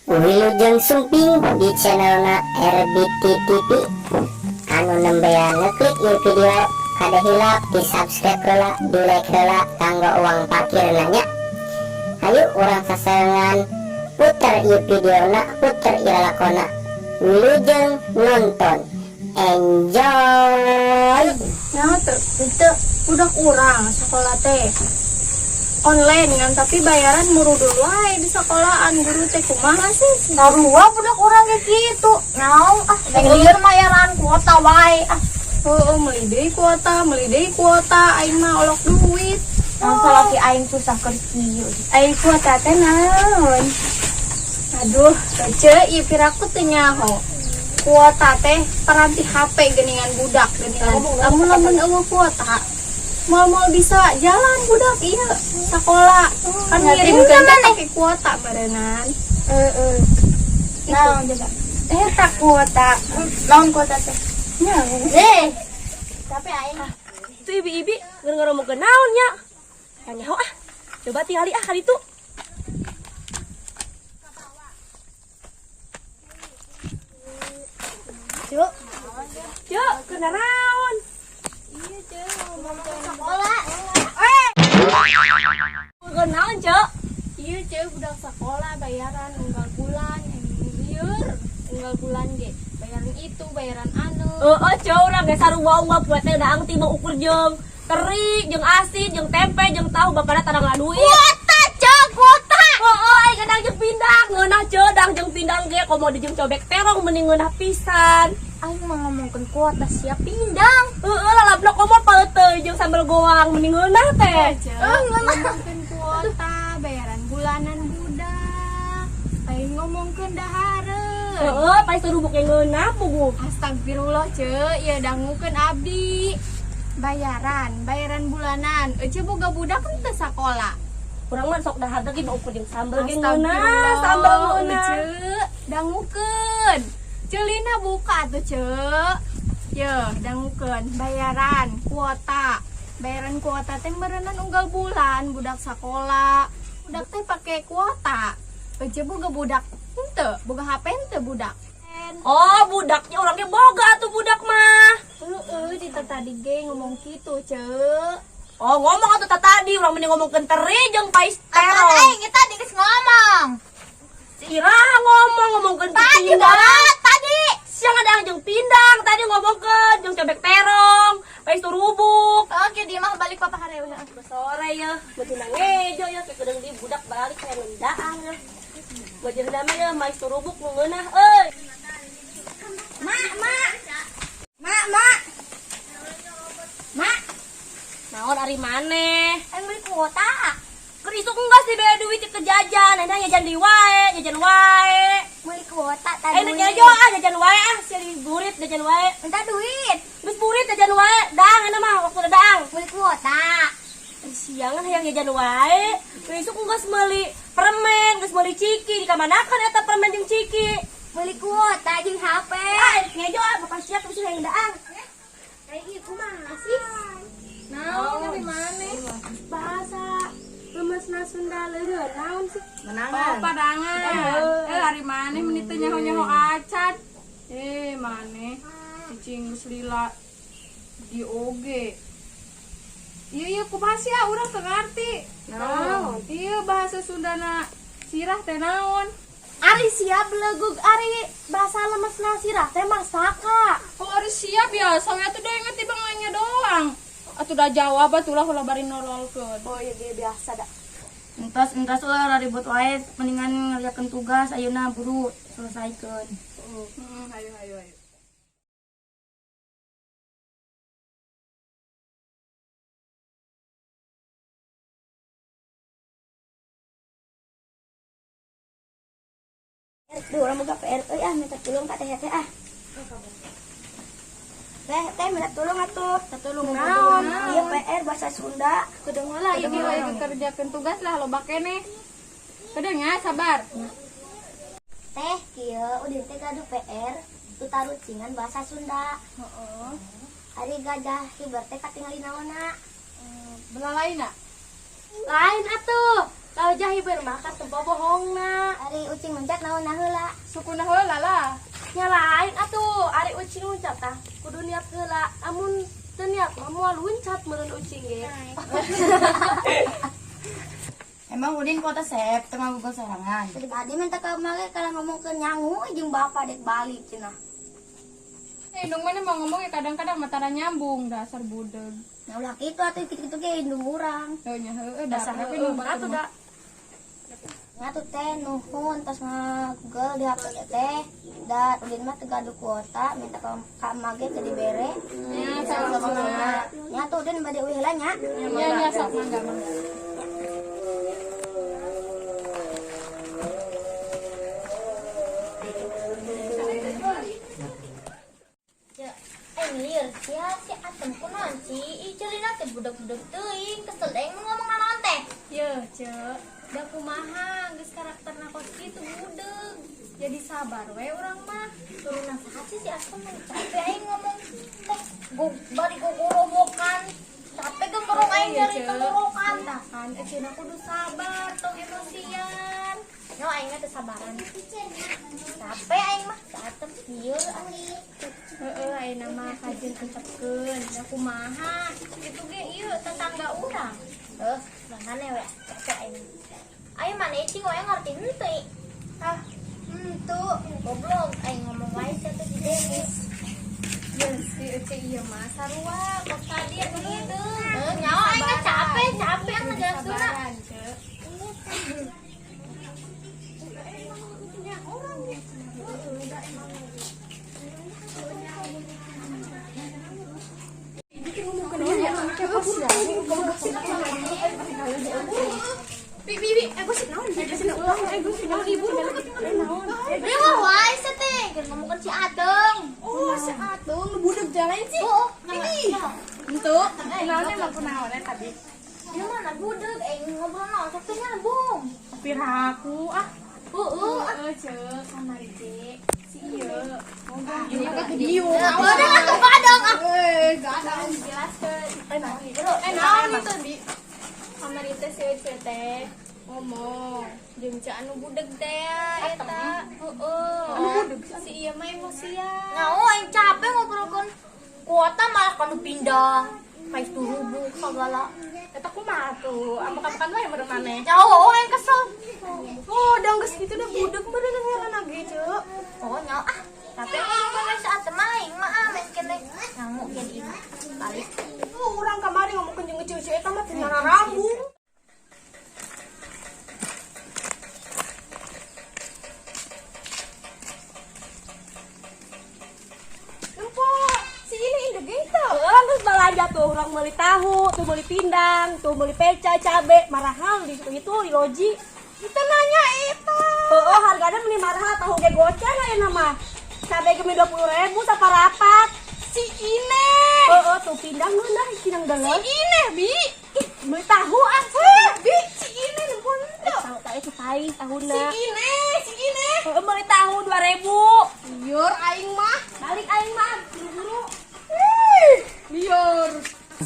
Wilujeng Sumping di channelna RBT TV. Anu nembean ngeklik ieu video, kada hilap di subscribe heula, di like heula kanggo uang parkir nanya. Ayo urang sasarengan puter ieu videona, puter ieu lalakonna. Wilujeng nonton, enjoy. Nah, tuh, itu budak urang sekolah teh online kan, tapi bayaran murudul wae di sekolahan guru teh, kumaha sih? Sarua budak urang kayak gitu. Naon ah, lieur mayaran kuota wae ah. Oh, meuli deui kuota, meuli deui kuota, aing mah olok duit. Naon salaki aing susah keur kieu. Aing kuota teh naon? Aduh, ece, ieu piraku teu nyaho. Kuota teh peranti HP geningan budak geningan. Lamun lamun euweuh kuota, moal-moal bisa jalan budak iya sekolah. Kan ngirimkeun teh pakai kuota berenang. Heeh. Naon jaga? Eta kuota. Naon kuota teh? Nyaho. Eh. Tapi aing Itu ibi-ibi ngomongkeun naon nya? Nyaho ah. Coba tingali ah kali itu. Cuk. Cuk, kena naon? Iya, Ceu, ngomong sekolah. Kena naon, Cuk? Iya, ceu, budak sekolah bayaran unggal bulan, lieur unggal bulan ge. Bayaran itu, bayaran anu. Heeh, Cuk, urang ge sarua unggal poe teh daang ti ukur jeung teri, jeung asin, jeung tempe, jeung tahu, bapana tarang duit. Kuota, Ceu, kuota. Heeh, aing kadang jeung pindang, ngeunah Ceu, dang jeung pindang ge komo di jeung cobek terong mending ngeunah pisan. Aing mau ngomongkeun kuota siap pindang. Heeh, lalapna komo paeuteuy jeung sambal goang mending ngeunah teh. Ceu, ngomongkeun kuota, bayaran bulanan budak. Lain ngomongkeun dahareun. Heeh, pasti terubuk yang ngeunah puguh. Astagfirullah, Ceu, ieu dangukeun abdi. Bayaran, bayaran bulanan. Ece boga budak kan teu sakola. Urang mah sok dahar ge ukur jeung sambal ge ngeunah, Astagfirullah, sambal ngeunah. Ceu, dangukeun. Celina buka tuh, Ceu. Ye, dangukeun bayaran kuota. Bayaran kuota teh meureunan unggal bulan budak sakola. Budak teh pake kuota. Ece boga budak henteu, boga HP henteu budak. Oh, budaknya orangnya boga tuh budak mah. Heeh, di tadi ge ngomong kitu, Ceu. Oh, ngomong atuh tadi urang mending ngomongkeun teri jeung pais Apaan terong. aing kita geus ngomong. Si Ira ngomong ngomongkeun Tadi pindang. banget tadi. Siang ada jeung pindang tadi ngomongkeun jeung cobek terong, pais turubuk. Oke, dia mah balik papa hareuna. Sore ya, bajuna ngejo ya, kayak kedeng di budak balik kayak ngendaang ya. Bajuna mah ya mais turubuk nu ngeunah euy. Mak, mak. Mak, mak. Mak, Naon ari maneh? aing beli kuota. Keur isuk enggak sih bayar duit ke jajan, nah jajan di wae, jajan wae. Beli kuota tadi. Eh, nek ngejo ah jajan wae ah, si burit jajan wae. Minta duit. Geus burit jajan wae, daang eta mah waktu daang. Beli kuota. Siangan hayang jajan wae. Keur isuk geus meuli permen, geus meuli ciki, dikamanakeun eta permen jeung ciki? Beli kuota jeung HP. Ah, ngejo ah, bapak siap geus hayang daang. Kayak ieu kumaha sih? Naon ari maneh? Bahasa lemesna Sunda leureun naon sih? Oh, padangan. Eh, ari maneh meni teu nyaho-nyaho acan. Eh, maneh cicing geus lila di oge. Iya iya, kumaha sih ah, urang teu ngarti. Naon? Iya, bahasa Sundana sirah teh naon? Ari siap belegug, ari bahasa lemesna sirah teh masaka. Oh, ari siap ya, sawe atuh da inget tibang nanya doang. Atuh da jawab atuh lah ulah bari nololkeun. Oh iya dia biasa dah. Entos entos ulah ribut wae, mendingan ngerjakeun tugas ayeuna buru selesaikeun. Heeh, hayu hayu hayu. Duh, urang boga PR euy ah, minta tulung ka teh teh ah. Teh teh minta tulung atuh. Minta tulung naon? Ieu PR bahasa Sunda. Kedeng lah ieu lagi kerjakeun tugas lah loba keneh. Kedeng ya, sabar. Teh kieu udin teh gaduh PR tutarucingan bahasa Sunda. Heeh. Ari gajah hiber teh katingali naonna? Belalai na? Lain atuh. Kalau hiber mah katempo bohongna. Ari ucing loncat naon heula? Sukuna heula lah. Nya lain atuh, ari ucing loncat tah kudu niat heula. Amun teu niat mah moal luncat meureun ucing ge. Emang Udin kuota sep tengah Google sorangan. Tadi tadi minta ka make kalau ngomong ke nyangu jeung bapak dek balik cenah. Eh, indung mana mau ngomong ya kadang-kadang mah tara nyambung dasar budeg. Nah ulah kitu atuh kitu-kitu ge indung urang. Heuh nya heueuh Dasar tapi heueuh nu atuh da. Ngatu teh nuhun tos nga-google di HP teh. Da Udin mah teu gaduh kuota minta ka emak ge teu dibere. Nya sama-sama. Nya tuh Udin bade uih heula nya. Nya nya sok mangga mangga. Ya, lieur sia si Atem kunaon sih? Ih ceulina teh budak-budak teuing, kesel aing mun ngomong nanaon teh. Yeuh, Ceu. Da kumaha geus karakterna kos kitu budeg. Jadi sabar we urang mah. Turunan saha sih si Atem mah capek aing ngomong teh go bari gogorowokan. Capek gemberong aing Iya, nyeri Ceu. tenggorokan. Tah kan eceuna kudu sabar tong emosian. Nyo aing mah teu sabaran. Capek aing mah si Atem lieur ah. Heeh, ayeuna mah kajeun antepkeun. Da kumaha? Kitu ge ieu tetangga urang. Heuh, mana we capek aing. Aing mana cing we ngarti henteu. Ah, henteu. Goblok aing ngomong wae sia teh di deui. Yeun si ece ieu mah sarua kos tadi anu kitu. Heuh, nyawa aing mah capek, capek ang ngajelaskeunna. Sabaran, Ceu. Bi bi bi, gosip naon? Gosip naon? Gosip naon ibu? Naon? Riweuh wae sia teh, keur ngomongkeun si Ateng. Oh, si Atung nu budeg jalan sih. Oh, Ini. Henteu. Naon emang kunaon tadi? Ieu mana budeg aing ngobrol naon sok teh nyambung. Piraku ah. Heeh. Heeh, Ceu, kamari ge. Si ieu ngomong Ini ka dieu. Udah atuh padang ah. Eh, gadang. dijelaskeun. Eh, naon itu, Bi? Kamari teh si Ece teh ngomong jeung ceu anu budeg teh eta. Heeh. Anu budeg Si ieu mah emosian. Nyawa aing capek ngobrolkeun kuota malah kanu pindah. Kais turubuk segala. Eta kumaha tuh? Ambek-ambekan wae meureun maneh. Nyawa aing kesel. Oh, dang geus kitu dah budeg meureun heran ge, Ceu. Oh, nyawa ah. Tapi ngomongkeun si Atem mah aing mah ah main kene ngamuk ge di imah. Balik. Oh, urang kamari ngomongkeun jeung ceu-ceu eta mah teu nyararambung. Nempo, si ini indeg itu. Terus belanja tuh orang beli tahu, tuh beli pindang, tuh beli peca, cabe, marahal di situ itu di loji. Kita nanya eta. Oh, harganya beli marahal tahu ge goceng aya nama. Cabe ge 20.000 saparapat. Si Ine. Oh, tuh pindang ngeunah pindang Si dalam. Ine, Bi. Ih, beli tahu ah. Heh, Bi, si Ine nempo henteu. Tahu tak itu pahit Si tahuna. Ine, si Ine. Heeh, beli tahu 2.000. Lieur aing mah. Balik aing mah buru-buru. Ih, lieur.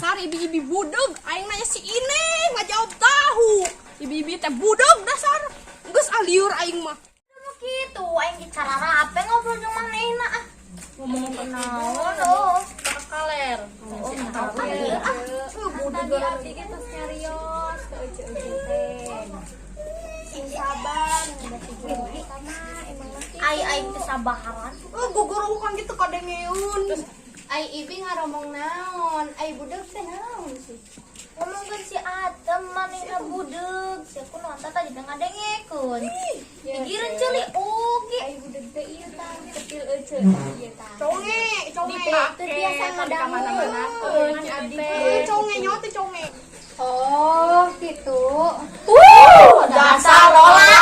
Sar ibi-ibi budeg, aing nanya si Ine ngajawab tahu. Ibi-ibi teh budeg dasar. Geus ah lieur aing mah. Lu kitu aing ge cararape ngobrol jeung manehna ah. Ngomong Naon oh. kaler. Oh, nyawa ah. Tadi abdi ge tos nyarios ke ece-ece teh. Sing sabar, da si eta mah emang mah kitu. Ai aing teu sabaran. Oh, gogorowokan gitu kadengeun. Ai ibi ngaromong naon? Ai budeg teh naon sih? Ngomongkeun si Atem manehna budeg. Sia kunaon tah tadi teh ngadengekeun. Gigireun ceuli oge. Ai budeg teh ieu tah kecil ece ieu tah. Conge, conge. Teu biasa ngadangu. Ngan abdi Eh, teh. conge nyawa teh conge. Oh, gitu. Dasar lola.